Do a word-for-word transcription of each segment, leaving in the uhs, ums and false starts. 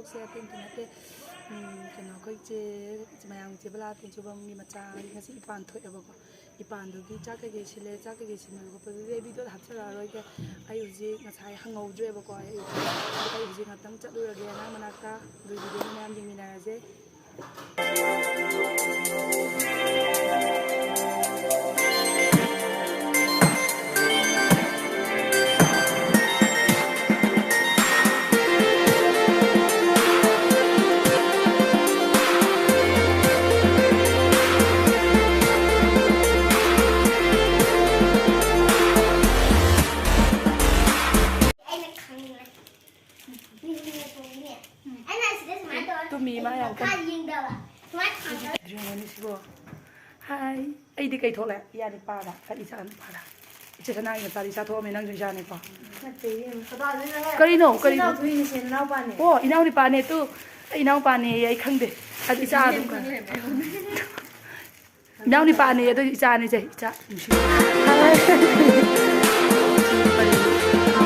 ꯁꯦ ꯑꯇꯩ ꯑꯝꯇ ꯅꯠꯇꯦ꯫ ꯎꯝ, ꯀꯩꯅꯣ, ꯑꯩꯈꯣꯏ ꯆꯦ, ꯃꯌꯥꯝ ꯆꯦ ꯕꯂꯥ ꯇꯦꯡꯆꯨꯕꯝꯒꯤ ꯃꯆꯥ ꯉꯁꯤ ꯏꯄꯥꯟ ꯊꯣꯛꯑꯦꯕꯀꯣ꯫ ꯏꯄꯥꯟꯗꯨꯒꯤ ꯆꯥꯛ ꯀꯩꯀꯩ ꯁꯤꯜꯂꯦ, ꯆꯥꯛ ꯀꯩꯀꯩ ꯁꯤꯟꯕ ꯈꯣꯠꯄꯗꯨꯗꯤ ꯑꯩ ꯚꯤꯗꯤꯑꯣꯗ ꯍꯥꯞꯆꯔꯛꯑꯔꯣꯏꯒꯦ꯫ ꯑꯩ ꯍꯧꯖꯤꯛ ꯉꯁꯥꯏ ꯍꯪꯍꯧꯗ꯭ꯔꯦꯕꯀꯣ꯫ ꯑꯩ, ꯑꯩ ꯍꯧꯖꯤꯛ ꯉꯥꯛꯇꯪ ꯆꯠꯂꯨꯔꯒꯦ ꯑꯉꯥꯡ ꯃꯅꯥꯛꯇ꯫ ꯑꯗꯨꯒꯤꯗꯤ ꯃꯌꯥꯝ ꯌꯦꯡꯃꯤꯟꯅꯔꯁꯦ꯫ ꯑꯩꯅ ꯈꯪꯉꯦ꯫ ꯃꯤ ꯃꯤ ꯊꯣꯡꯉꯦ꯫ ꯑꯩꯅ ꯑꯁꯤꯗ ꯁꯨꯃꯥꯏꯅ ꯇꯧꯔ ꯇꯨꯝꯃꯤ ꯃꯥ ꯌꯥꯝ ꯀꯟꯅ꯫ ꯃꯈꯥ ꯌꯦꯡꯗꯕ꯫ ꯁꯨꯃꯥꯏꯅ ꯊꯥꯡꯒꯠꯂ ꯑꯗ꯭ꯔꯤꯌꯥꯅꯤꯁꯤꯕꯣ꯫ ꯍꯥꯏ꯫ ꯑꯩꯗꯤ ꯀꯩ ꯊꯣꯛꯂꯦ? ꯏꯌꯥ ꯅꯨꯄꯥꯗ꯫ ꯈꯠ ꯏꯆꯥ ꯅꯨꯄꯥꯗ꯫ ꯏꯆꯦ ꯁꯅꯥꯒꯤ ꯃꯆꯥꯗꯤ ꯏꯆꯥ ꯊꯣꯛꯑꯝꯃꯦ, ꯅꯪꯁꯨ ꯏꯆꯥꯅꯤꯀꯣ꯫ ꯅꯠꯇꯦ, ꯏꯕꯦꯝꯃ꯫ ꯀꯗꯥꯏꯗꯩꯅꯣꯍꯦ? ꯀꯔꯤꯅꯣ? ꯏꯆꯤꯟ ꯀꯔꯤꯅꯣ? ꯏꯅꯥꯎ ꯊꯣꯛꯏꯅꯦ, ꯁꯦ, ꯅꯅꯥꯎꯄꯥꯅꯦ꯫ ꯑꯣ, ꯏꯅꯥꯎꯅꯨꯄꯥꯅꯦ꯫ ꯇꯨ, ꯑꯩ ꯏꯅꯥꯎꯄꯥꯅꯦ, ꯑꯩ ꯈꯪꯗꯦ꯫ ꯑꯗꯨ ꯏꯆꯥ ꯑꯗꯨꯝ ꯈꯪꯉꯦ꯫ ꯏꯅꯥꯎꯅꯨꯄꯥꯅꯦ, ꯑꯗꯨ ꯏꯆꯥꯅꯦ, ꯏꯆꯦ, ꯏꯆꯥ ꯅꯨꯡꯁꯤ꯫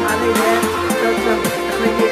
ꯃꯥ ꯂꯩꯔꯦ꯫ ꯑꯩꯈꯣꯏꯒꯤ